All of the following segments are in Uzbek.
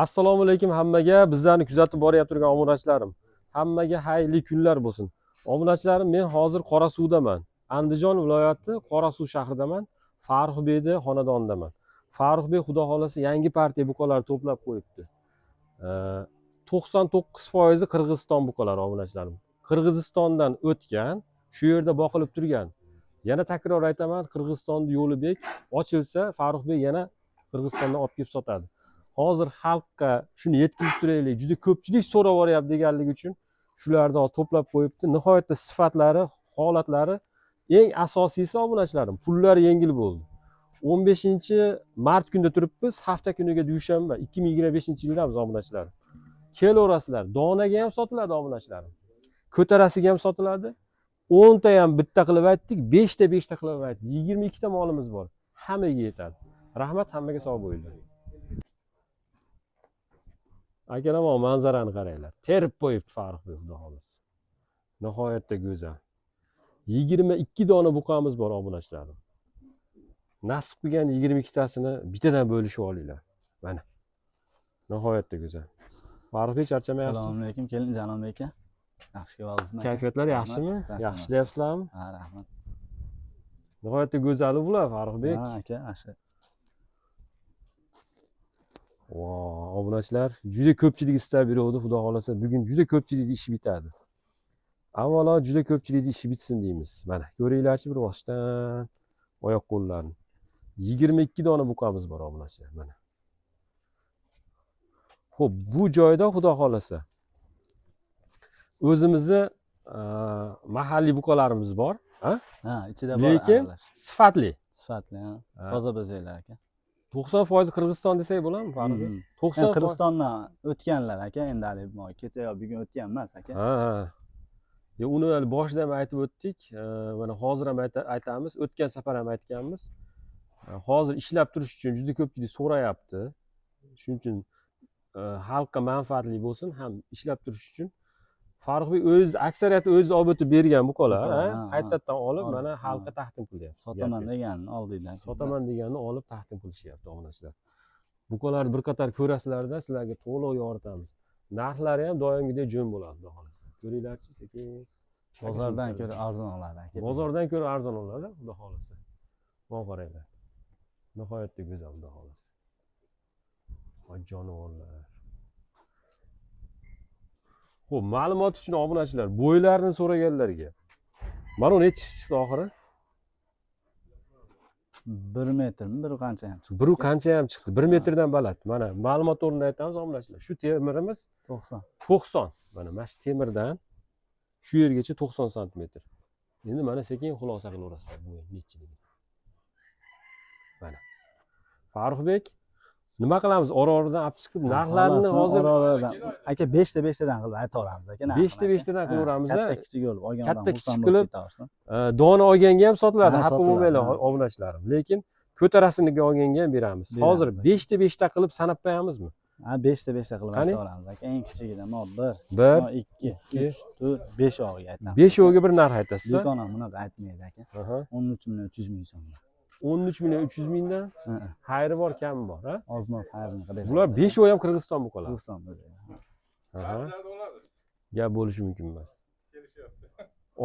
Assalomu alaykum hammaga, bizlarni kuzatib boryapti turgan obunachilarim. Hammaga xayrli kunlar bo'lsin. Obunachilarim, men hozir Qorasuvdaman. Andijon viloyati Qorasuv shahridaman. Farruxbekni xonadonidaman. Farruxbek xudo xolasa yangi partiya buqalar to'plab qo'yibdi. 99% Qirg'iziston buqalari obunachilarim. Qirg'izistondan o'tgan, shu yerda boqilib turgan. Yana takror aytaman, Qirg'izistonning yo'li bek ochilsa, Farruxbek yana Qirg'izistondan olib kelib sotadi. Hozir xalqqa shuni yetkazib turaylik, juda ko'pchilik so'rab boryapti deganligi uchun shularni hozir to'plab qo'yibdi. Nihoyatda sifatlari, holatlari, eng asosiysi obunachilarim, pullari yengil bo'ldi. 15 mart kunda turibmiz, hafta kuniga dushanba, 2025-yildamiz obunachilarim. Kelaverasizlar, donaga ham sotiladi obunachilarim. Ko'tarasiga ham sotiladi. 10 ta ham bitta qilib aytdik, 5 ta 5 ta qilib aytdik. 22 ta molimiz bor. Hammaga yetadi. Rahmat, hammaga sog' bo'linglar. Akalar, mana manzarani qaranglar. Terib qo'yibdi Farruxbek xudo xohlasa. Nihoyatda go'zal. 22 dona buqamiz bor obunachilarim. Nasib qilgan 22 tasini bittadan bo'lishib olinglar. Mana. Nihoyatda go'zal. Farruxbek, charchamayapsizmi? Assalomu alaykum, kelin Janob aka. Yaxshi kelyapsizmi? Kayfiyatlar yaxshimi? Rahmat, Yaxshi ishlayapsizlarmi? Ha, rahmat. Nihoyatda go'zali bular, Farruxbek. Ha, aka, yaxshi. Vo, obunachilar, juda ko'pchilik istab yuruvdi, xudo xohlasa bugun juda ko'pchilikni ishi bitadi. Avvalo juda ko'pchilikni ishi bitsin deymiz. Mana, ko'ringlarchi bir boshidan oyoq qo'llarini. 22 dona buqamiz bor obunachilar, mana. Xo'p, bu joyda xudo xohlasa o'zimizni mahalliy buqalarimiz bor, ha? Ha, ichida bor Lekin aralash. sifatli. Sifatli, ha. Ha. Toza bezaklar aka. 90% Qirg'iziston desak bo'ladimi, Farruxbek? Mhm. 90% Endi Qirg'izistondan o'tganlar aka, endi hali kecha yo bugun o'tgan emas aka. Ha. Yo, uni hali boshida ham aytib o'tdik. Mana hozir ham aytamiz, o'tgan safar ham aytganmiz. Hozir ishlab turish uchun juda ko'pchilik so'rayapti. Shuning uchun xalqqa manfaatli bo'lsin, ham ishlab turish uchun Farruxbek o'zi aksariyati o'zi olib o'tib bergan buqalar, Buqalar, ha, ha, ha. qaytadan olib Olib, mana ha. xalqqa taqdim qilyapti. Sotaman Gap yo'q. deganini oldingdan. Sotaman deganini olib taqdim qilishyapti obunachilar. Buqalarni bir qator ko'rasizlarda, sizlarga to'liq yoritamiz. Narxlari ham doimgidek jo'n bo'ladi, xudo xohlasa. Ko'ringlarchi sekin. Bozordan ko'ra arzon oladi aka. Bozordan ko'ra arzon oladi, xudo xohlasa. Mana qaranglar. Nihoyatda go'zal, xudo xohlasa. Voy jonivorlar. Xo'p, ma'lumot uchun obunachilar, bo'ylarini so'raganlarga. Mana u nechi chiqdi oxiri? 1 metrmi, bir qancha ham chiqdi. Biru qancha ham chiqdi? 1 metrdan baland. Mana ma'lumot o'rnida aytamiz obunachilar. Shu temirimiz 90. 90. Mana shu temirdan shu yergacha 90 santimetr. Endi mana sekin xulosa qilaverasizlar bu nechiligini. Mana. Farruxbek, nima qilamiz? Ora-oradan olib chiqib narxlarini hozir ora-oradan aka 5 ta 5 tadan qilib aytaveramiz aka. narxini 5 ta aka. 5 tadan Ha, qilaveramiz, Katta kichik bo'lib olgan Katta odam kichik xursand qilib bo'lib ketaversin. Dona olganga ham sotiladi, Ha, xafa sotiladi, bo'lmanglar ha. obunachilarim. Lekin ko'tarasiniga olganga ham beramiz. Beramiz, Hozir aka. 5 ta 5 ta qilib sanab qo'yamizmi? Ha, 5 ta 5 ta qilib Qani? aytaveramiz aka. Eng kichigidan 1, 1, 2, 2, 3, 4, 5 og'iga aytamiz. 5 o'ga bir narx aytasiz. Bekon ham bunaqa aytmaydi aka. Aha. 13 million 300 ming so'm. 13 million 300 mingdan Ha, xayri bor, kami bor, ha? Ozmoz xayrini qilib. Bular 5 oy ham Qirg'iziston buqalari. Qirg'iziston bo'ladi. Aha. Gap bo'lishi mumkin emas.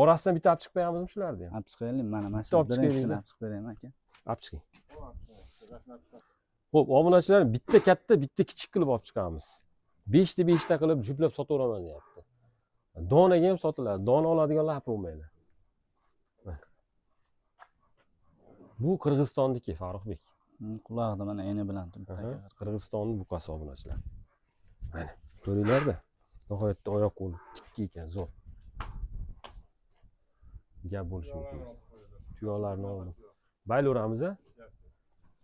Orasidan bitta olib chiqib qo'yamizmi shularni ham? Olib chiqaylik, mana shu Bitta olib birinchisini chiqaylik. olib chiqib beraymi aka? Olib chiqing. Xo'p, obunachilar, bitta katta, bitta kichik qilib olib chiqamiz. 5 ta 5 ta qilib juplab sotaveraman deyapti. Donaga ham sotiladi. Dona oladiganlar xafa bo'lmanglar. Mana. Bu Qirg'izistonniki, Farruxbek. Qulog'ida mana eni bilan turibdi Aha, aka. Qirg'izistonning buqasi obunachilar. Mana, ko'ringlarda. Nihoyatda oyoq qo'li tikka ekan, zo'r. Gap bo'lishi mumkin emas. Tuyoqlarni oldim. Baylaveramiz a?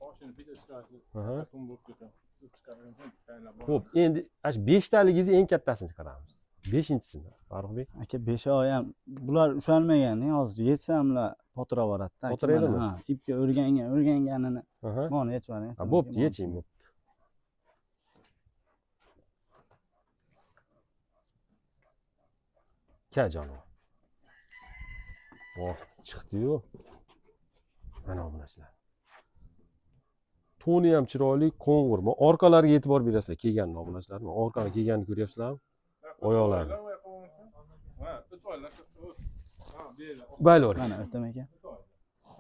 Boshini bitta chiqarsiz, Aha. qum bo'lib ketadi. Siz chiqargan tayinlab Xo'p, endi ana 5 taligingizni eng kattasini chiqaramiz. 5-chisini, Farruxbek. Aka 5 oy ham bular ushalmagan, hozir yechsam ular potirab yuboradi-da. Aka, Potiradimi? mana, ha, ipga o'rgangan, o'rganganini Aha. mana yechib yuboring. Ha, bo'pti, yeching, bo'pti. Ka jonivor. Voh, chiqdi-yu. Mana obunachilar. To'ni ham chiroyli, qo'ng'ir. Ma orqalariga e'tibor berasizlar, kelganini obunachilar. Ma orqani kelganini ko'ryapsizlarmi? Oyoqlari. Ha, o'tvoylar. Ha, bu yerda. Baylovring. Mana o'tam aka.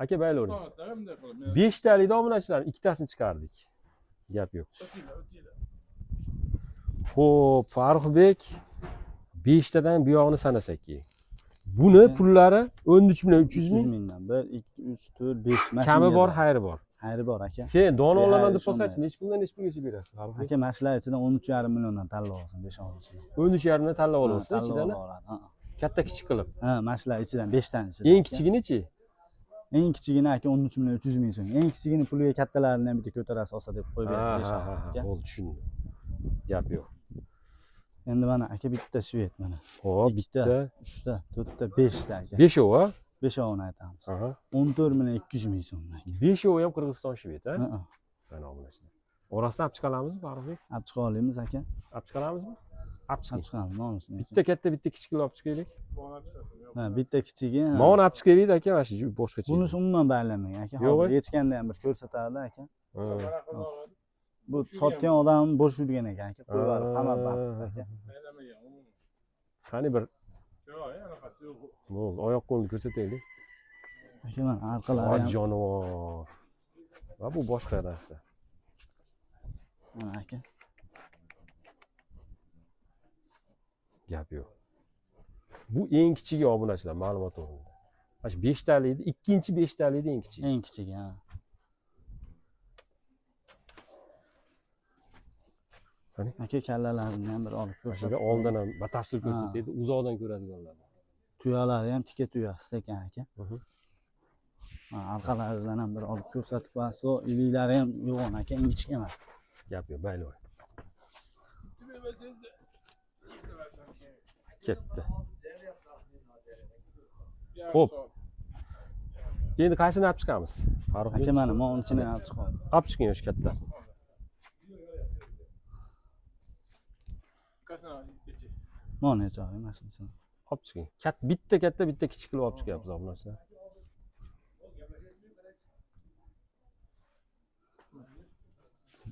Aka baylovring. O'tolmaslar bunday qilib. Beshtalikda obunachilar, ikkitasini chiqardik. Gap yo'q. O'tinglar, o'tinglar. Xo'p, Farruxbek, beshtadan buyog'ini sanasak keyin. Buni Aka. pullari 13 million 300 ming. 300 mingdan. 1, 2, 3, 4, 5. Kami bor, xayri bor. Xayri bor aka. Keyin dona Bexayr olaman deb ish qolsachi, bo'lmaydi. nechi puldan nechi pulgacha berasiz, Farruxbek? Aka, mana shular ichidan 13,5 milliondan tanlab olsin, 5 ichidan. 13,5 dan tanlab Ha, olasiz tanlab ichidan, oladi, ha. katta kichik qilib. Ha, mana shular ichidan 5 tani ichidan. Eng aka. kichigi nechi? Eng kichigini aka 13 million 300 ming so'm. Eng kichigini puliga kattalarini ham bitta ko'tarasiz olsa deb qo'yib Ha, berdi 5 ha, ha, ha, aka. bo'ldi, tushundim. Gap yo'q. Endi mana aka bitta shved mana. Xo'p, Ikkita. bitta, 3ta, 4ta, 5ta aka. beshov, ha? Beshovini aytamiz. Aha. 14 million 200 ming so'm aka. Beshovi ham Qirg'iziston shved, ha? Ha, ha. Mana obunachilar. Orasidan olib chiqalamizmi, Farruxbek? Olib chiqa olamiz aka. Olib chiqalamizmi? Olib chiqing. Olib chiqamiz, nomusini. Bitta katta, bitta kichik qilib olib chiqaylik. Bona chiqasiz. Ha, bitta kichigi. Ha. Mana olib chiqaylik aka, mana shu boshqacha. Bunisi umuman baylanmagan aka. Yo'q, Hozir e? yechganda ham bir ko'rsatardi aka. Ha. Mana qilib Bu Tushirgan. sotgan odam bo'sh yurgan ekan aka. Qo'yib yuborib, qamab Ha. aka. Baylamagan. Umuman. Qani bir Yo'q, anaqasi yo'q. bo'ldi, oyoq qo'lni ko'rsataylik. Aka mana orqalari Voy ham jonivor. Va bu boshqa narsa. mana aka. Gap yo'q. Bu eng kichigi obunachilar, ma'lumot o'rnida. Mana shu beshtalikni, ikkinchi beshtalikni eng kichigi. Eng kichigi, ha. Qani? Aka kallalarini ham bir olib Shunga ko'rsatib. oldin ham batafsil ko'rsataydi, uzoqdan ko'radiganlar. Tuyalari ham tika tuya ekan aka. Ha, orqalaridan ham bir olib ko'rsatib qo'yasiz. Iliklari ham yo'g'on aka, ingichka emas. Gap yo'q, baylavering. Ketdi. Xo'p. Endi qaysini olib chiqamiz? Farruxbek? Aka mana mana ichini olib chiqadi. Olib chiqing o'sha kattasini. Mana necha mana shuni. Olib chiqing. Bitta katta, bitta kichik qilib olib chiqyapmiz obunachilar.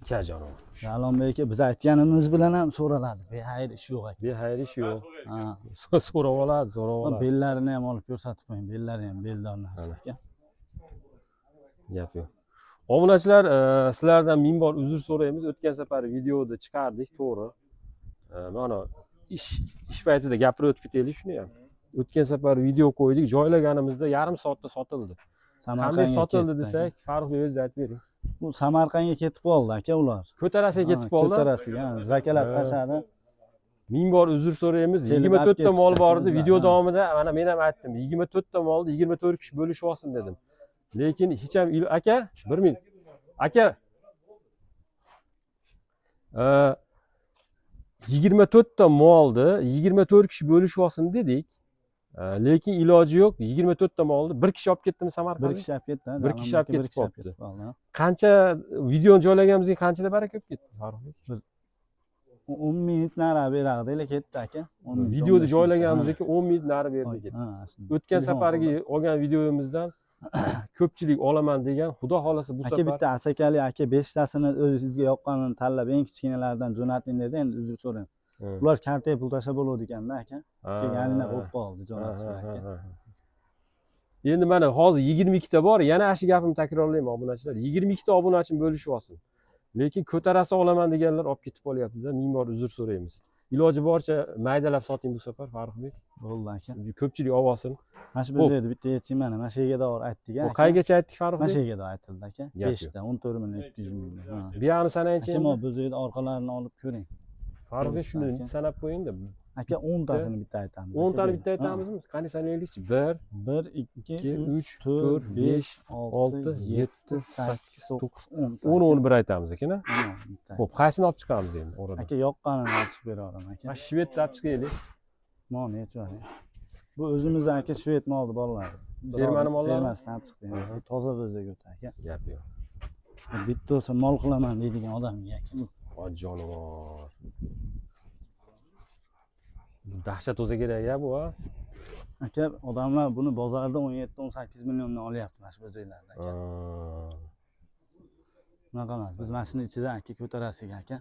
Ka jonivor. Jalonbek aka biz aytganimiz bilan ham so'raladi. Bexayr ish yo'q aka. Bexayr ish yo'q. Ha. So'rab oladi, so'rab oladi. Bellarini ham olib ko'rsatib qo'ying. Bellari ham beldor narsa Mana. aka. Gap yo'q. Obunachilar, sizlardan ming bor uzr so'raymiz. O'tgan safar videoda chiqardik, to'g'ri. Mana ish paytida gapirib o'tib ketaylik shuni ham. O'tgan safar video qo'ydik, joylaganimizda yarim soatda sotildi. Qanday Samarqandga sotildi ketdi desak, aka. Farruxbek o'zi aytib bering. Bu Samarqandga ketib qoldi aka ular. Ko'tarasiga ketib Ha, qoldi. Ko'tarasiga, ha, zakalab Ha. tashladi. Ming bor uzr so'raymiz. Kelib 24 ta olib mol bor edi. ketishdi, Video ha. davomida mana men ham aytdim. 24 ta molni 24 kishi bo'lishib olsin dedim. Lekin hech ham aka, bir minut. Aka. 24 ta molni 24 kishi bo'lishib olsin dedik. Lekin iloji yo'q. 24 ta molni bir kishi olib ketdimi Samarqandga? Bir kishi olib ketdi. ha, Bir kishi olib Jalolbek aka, bir ketib kishi olib qolibdi. ketib qoldi, ha. Qancha videoni joylaganimizga qanchada baraka bo'lib ketdi, Farruxbek? 10 minut nari berardi, lekin ketdi aka. 10 minut, Videoni 15 minut. joylaganimizga 10 minut nari Ha, berdi ketdi. ha, shunday. O'tgan Telefon safargi qildi. olgan videomizdan ko'pchilik olaman degan, xudo xohlasa bu Aka safar bitta asakali aka beshtasini o'zingizga yoqqanini tanlab eng kichkinalaridan jo'nating dedi. Endi uzr so'rayman. Ular kartaga pul tashlab bo'ladi ekanda aka. Keyin alina bo'lib qoldi jo'natishlar aka. Ha. Endi mana hozir 22 ta bor. Yana shu gapimni takrorlayman obunachilar. 22 ta obunachim bo'lishib olsin. Lekin ko'tarasi olaman deganlar olib ketib qolyapti-da. Ming bor uzr so'raymiz. Iloji boricha maydalab soting bu safar, Farruxbek. Bo'ldi aka. Ko'pchilik olib olsin. Mana shu Xo'p. biz yerda bitta yeching mana. Mana shu yerga doir aytdik Bu aka. qaygacha aytdik Mana Farruxbek? shu yerga doir aytildi aka. Gap 5 ta 14 million 200 ming. Ha. Bu yog'ini sanaychi Aka, endi. mana bu yerda orqalarini olib ko'ring. Farruxbek shuni aka. sanab qo'ying-da. Aka 10 tasini bitta aytamiz. 10 tani bitta aytamizmi? Qani sanaylikchi? 1 1 2 2 3 3 4 4 5 5 6 6 7 7 8 8 9 9 10. 10 11 aytamiz ekan, a? Xo'p, qaysini olib chiqamiz endi oradan? Aka yoqqanini olib chiqib beraveraman aka. Mana shvedni olib chiqaylik. Molni yechib oling. Bu o'zimizni aka shved molni bolalari. Fermani mollari? Fermasidan olib chiqdik. Aha. Bu toza bo'zak o'ta aka. Gap yo'q. Bitta bo'lsa mol qilaman deydigan odamga aka bu. Voy jonivor. Bu dahshat bo'lsa kerak ya bu, a? Aka odamlar buni bozorda 17-18 milliondan olyapti mana shu bo'zaklarni aka. Ha. Unaqa emas. Biz mana shuni ichidan aka ko'tarasiga aka.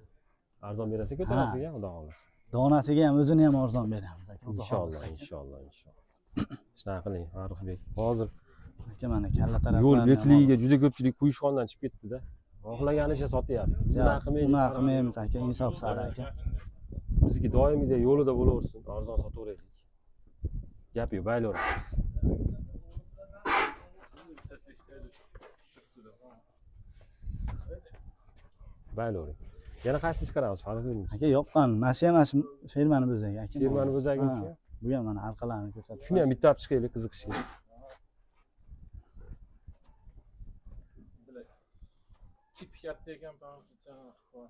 Arzon berasiz, ko'tarasiga, xudo xohlasa. Donasiga ham o'zini ham arzon beramiz aka. Xudo Inshaalloh, xohlasa aka. inshaalloh, inshaalloh. Shunaqa qiling, Farruxbek. Hozir Aka mana kalla taraflarini yo'l ham betligiga juda ko'pchilik quyushxondan chiqib ketdi-da. Xohlaganicha sotyapti. Biz Yo'q, unaqa qilmaylik. Unaqa qilmaymiz aka, insof sari aka. Bizniki doimgidek yo'lida bo'laversin, arzon sotaveraylik. Gap yo'q, baylaveramiz. Bittasi ishlaydi. Turibdi-da. Baylavering. Yana qaysini chiqaramiz, Farruxbek? Aka yoqqan, mana shu ham mana shu fermani bo'zagi aka. Fermani bo'zagini Ha, Bu ham mana orqalarini ko'rsatib. Shuni ham bitta olib chiqaylik qiziqishga. Bilak. Ip katta ekan, pag'isi gapirmasam.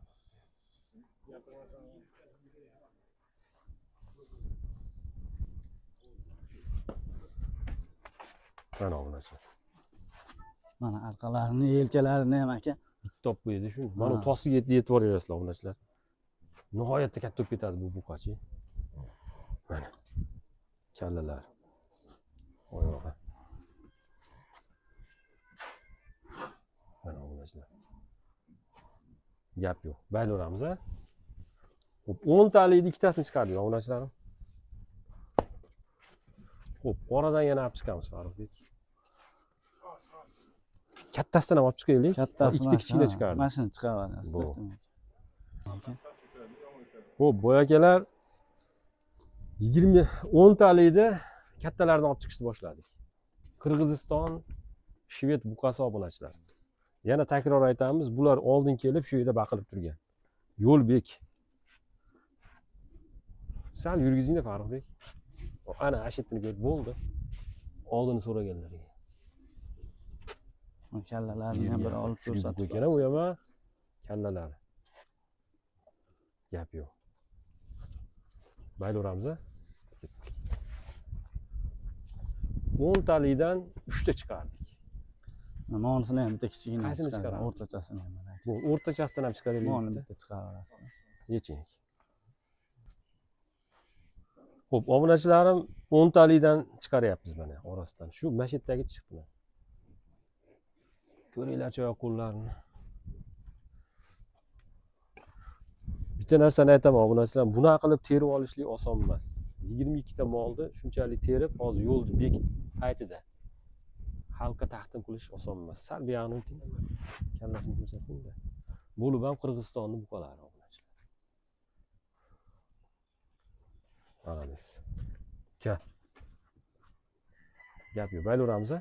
Mana obunachi. Mana orqalarini, yelkalarini ham aka. Bitta olib qo'ydi shuni. Mana Ha. tosiga yetib boraverasizlar obunachilar. Nihoyatda katta bo'lib ketadi bu buqachi. Mana. Kallalar. Oyog'i. Mana obunachilar. Gap yo'q. Baylaveramiz a. Xo'p, 10 talikni ikkitasini chiqardik obunachilarim. Xo'p, oradan yana olib chiqamiz Farruxbek. Kattasidan ham olib chiqaylik. Kattasi Ikkita kichkina chiqardik. Mana shuni chiqaramiz. Bu. Aka. Xo'p, boy akalar 20 10 talikni kattalardan olib chiqishni boshladik. Qirg'iziston shved buqasi obunachilar. Yana takror aytamiz, bular oldin kelib shu yerda baqilib turgan. Yo'l bek. Sal yurgizingda Farruxbek. Ana ashetini ko'rib bo'ldi. Oldini so'raganlarga. Kallalarini ham bir olib ko'rsatib. Ekan u ham kallalari. Gap yo'q. Baylaveramiz a? Ketdik. 10 talikdan 3 ta chiqardik. Monisini ham bitta kichigini Qaysini chiqarib, chiqaramiz? o'rtachasini ham mana aka. Bu o'rtachasidan ham chiqaraylik Moni bitta. bitta chiqarib. Yeching. Xo'p, obunachilarim 10 talikdan chiqaryapmiz mana orasidan. Shu mana shu yerdagi chiqdi. Ko'ringlarchi oyoq qo'llarini. Bitta narsani aytaman obunachilar, bunaqa qilib terib olishlik oson emas. 22 ta molni shunchalik terib, hozir yo'lni bek paytida xalqqa taqdim qilish oson emas. Sal buyog'ini o'ting. Kallasini ko'rsating-da. Bo'lib ham Qirg'izistonni buqalari obunachilar. Молодец. Gap. Gap yo'q, baylaveramiz a?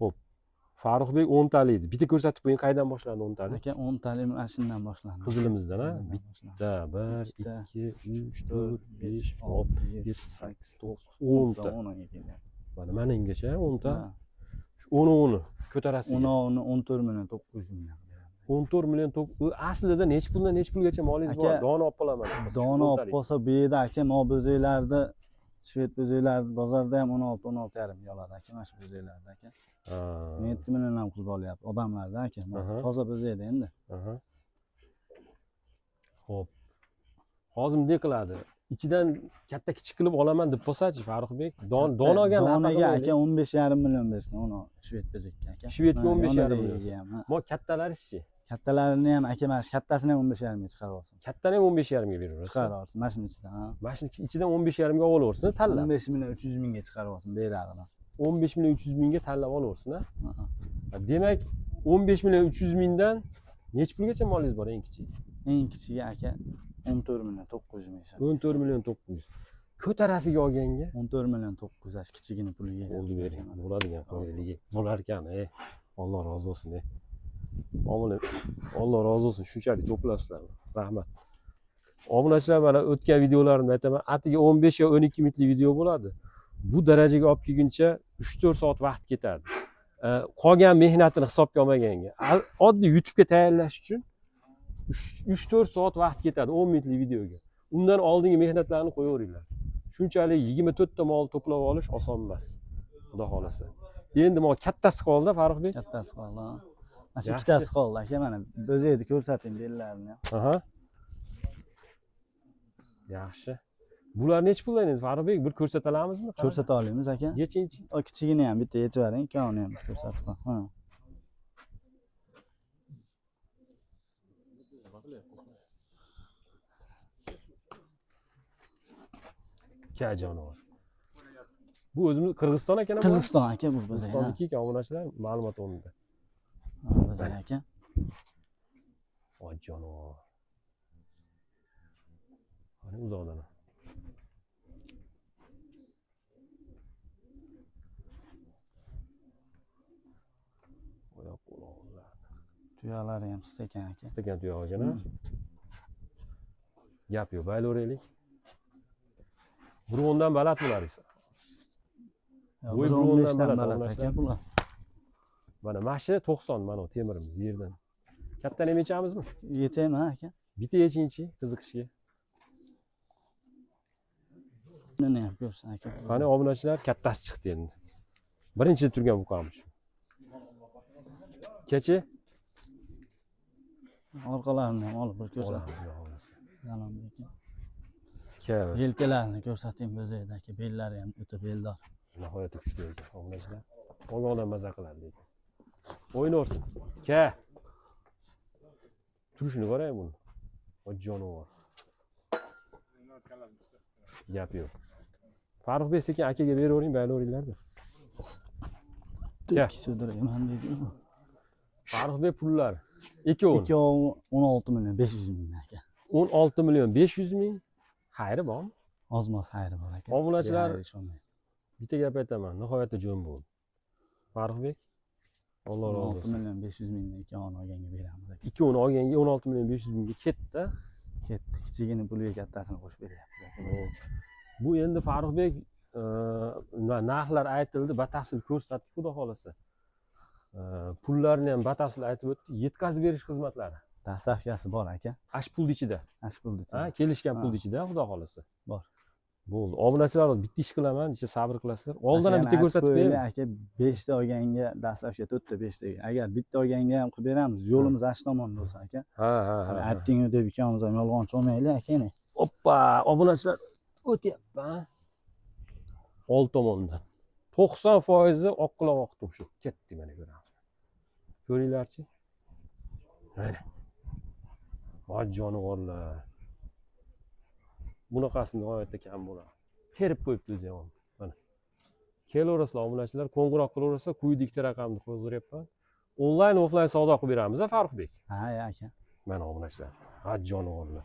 Xo'p. Farruxbek 10 talik edi. Bitta ko'rsatib qo'ying, qayerdan boshlandi 10 talik? Aka 10 talik mana shundan boshlandi. Qizilimizdan, a? Qizilimizdan boshlandi. Bitta, 1, Ikkita, 2, 3, 4, 5, 6, 7, 7, 8, 9, 10 10 ta. 10 ga kelyapti. Mana mana ungacha 10 ta. Ha. Shu 10 10 ko'tarasiz. 10 14 million 900 ming beramiz. 14 million u aslida nechi puldan nechi pulgacha molingiz bor? Aka, Dona olib qolaman. Dona olib qolsa bu yerda aka mo bo'zaklarda shved bo'zaklar bozorda ham 16 16,5 ming oladi aka mana shu bo'zaklarda aka. 7 million ham qilib olyapti odamlarda aka. Toza bo'zakda endi. Xo'p. Hozir bunday qiladi. Ichidan katta kichik qilib olaman deb bo'lsachi Farruxbek, don olgan Donaga aka 15,5 million bersin uni shved bo'zakka aka. Shvedga Mana 15,5 yonidagi million. ham, ha. Mo kattalarichi. Kattalarini ham aka mana shu kattasini ham 15,5 ga chiqarib olsin. Kattani ham 15,5 ga beraverasiz. Chiqarib olsin mana shuni ichidan. Ha. Mana shuni ichidan 15,5 ga olaversin, tanlab. 15 million 300 mingga chiqarib olsin berag'ini. 15 million 300 mingga tanlab olaversin, ha. Ha. Demak, 15 million 300 mingdan nechi pulgacha molingiz bor eng kichigi? Eng kichigi aka 14 million 900 ming. 14 million 900. Ko'tarasiga olganga 14 million 900 shu kichigini puliga. bo'ldi bering. Bo'ladigan qo'yligi bo'lar ekan, ey. Alloh rozi bo'lsin, ey. Alloh rozi bo'lsin, shunchalik to'plabsizlar. Rahmat. Obunachilar, mana o'tgan videolarimda aytaman, atiga 15 yo 12 minutlik video bo'ladi. Bu darajaga olib kelguncha 3-4 soat vaqt ketadi. Qolgan mehnatini hisobga olmaganga. Oddiy YouTube'ga tayyorlash uchun 3-4 soat vaqt ketadi 10 minutlik videoga. Undan oldingi mehnatlarni qo'yaveringlar. Shunchalik 24 ta mol to'plab olish oson emas. Xudo xolasa. Endi mol kattasi qoldi, Farruxbek. Kattasi qoldi. Mana shu ikkitasi qoldi aka, mana o'zingizni ko'rsating bellarini. Aha. Yaxshi. Bular nechi puldan endi Farruxbek, bir ko'rsata olamizmi? Ko'rsata olamiz aka. Yechinchi. O kichigini ham bitta yechib yuboring, ikkovini ham ko'rsatib qo'y. Ha. Ka jonivor. Bu o'zimiz Qirg'iziston ekan bu? Qirg'iziston aka bu bo'zak. Qirg'izistonniki ekan obunachilar, ma'lumot o'rnida. Bo'zak aka. Voy jonivor. Qani uzoqdan. Oyoq qo'l. Tuyalari ham sut ekan aka. Istagan tuyoq ekan, a? Gap yo'q, baylaveraylik. 1.10dan baland bular esa. Bo'y Bir o'n 1.10dan beshdan baland, baland obunachilar. aka bular. Mana shu 90 mana bu temirimiz yerdan. Kattani ham yechamizmi? Yechaymi aka? Bitta yechingchi, qiziqishga. Buni ham ko'rsin aka. Qani obunachilar, kattasi chiqdi endi. Birinchi turgan buqamiz shu. Kecha Orqalarini ham olib bir ko'rsat. Olamiz, xudo xohlasa. Yalon aka. Ka Yelkalarini ko'rsating bo'zakda aka, bellari ham o'ta beldor. Nihoyatda kuchli ekan obunachilar. Olgan odam maza qiladi lekin. O'ynaversin. Ka. Turishini qarang buni. Voy jonivor. Gap yo'q. Farruxbek sekin akaga beravering, baylaveringlar-da. Ka. Ikki sudrayman deydi. Farruxbek pullar. Ikkovi. Ikkovi 16 million 500 ming aka. 16 million 500 ming. Xayri bormi? Ozmoz xayri bor aka. Obunachilar, Bexayr ish bo'lmaydi. bitta gap aytaman, nihoyatda jo'n bo'ldi. Farruxbek, Alloh rozi 16 bo'lsin. million 500 mingni ikkovini olganga beramiz aka. Ikkovini olganga 16 million 500 mingga ketdi. Ketdi. Kichigini puliga kattasini qo'shib beryapmiz aka. Bu endi Farruxbek, narxlar aytildi, batafsil ko'rsatdik, xudo xohlasa. Pullarni ham batafsil aytib o'tdik. Yetkazib berish xizmatlari. Dastavkasi bor aka. Ash pulni ichida. Ash pulni ichida. Ha, kelishgan Ha. pulni ichida, xudo xohlasa. Bor. Bo'ldi. Obunachilar, hozir bitta ish qilaman, icha sabr qilasizlar. Oldin ham Yana bitta aytib ko'rsatib qo'yaylik bering. aka, 5 ta olganga dastavka 4 ta 5 ta. Agar bitta olganga ham qilib beramiz. Yo'limiz ash tomonda bo'lsa aka. Ha. Aytdingu deb ikkovimiz ham yolg'onchi olmaylik aka. Yana. Oppa, obunachilar o'tyapman. Old tomondan. 90% oq quloq oq tumshuq. Ketdi mana ko'ramiz. Ko'ringlarchi. Mana. Voy jonivorlar. Bunaqasi nihoyatda kam bo'ladi. Terib qo'yibdi o'zi ham. Mana. Kelaverasizlar obunachilar, qo'ng'iroq qilaverasizlar, quyida ikkita raqamni qo'ydiryapman. Onlayn, offlayn savdo qilib beramiz, a Farruxbek? Ha, ya aka. Mana obunachilar. Ha, jonivorlar.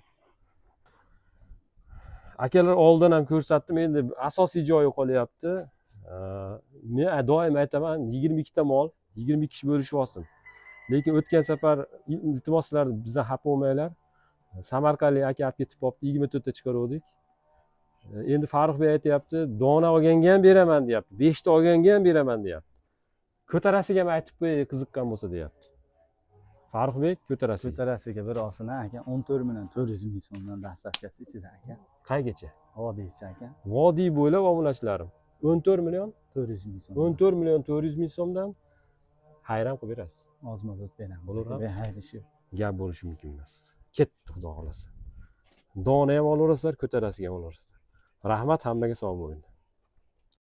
Akalar oldin ham ko'rsatdim, endi asosiy joyi qolyapti. Men doim aytaman, 22 ta mol, 22 kishi bo'lishib olsin. Lekin o'tgan safar iltimos sizlar bizdan xafa bo'lmanglar. Samarqandlik aka olib ketib qolibdi, 24 ta chiqaruvdik. Endi Farruxbek aytyapti, dona olganga ham beraman deyapti, 5 ta olganga ham beraman deyapti. Ko'tarasiga ham aytib qo'yay, qiziqqan bo'lsa deyapti. Farruxbek ko'tarasiga. Ko'tarasiga bir olsin aka, 14 million 400 ming so'mdan dastavkasi ichida aka. Qaygacha? Vodiychi aka. Vodiy bo'ylab obunachilarim. 14 million 400 ming so'm. 14 million 400 ming so'mdan hayron qilib berasiz. Ozmoz o'tib beramiz. Bo'laveradi. Bexayr ish yo'q. Gap bo'lishi mumkin emas. Ketdi xudo xohlasa. Dona ham olaverasizlar, ko'tarasiga ham olaverasizlar. Rahmat, hammaga sog' bo'ling.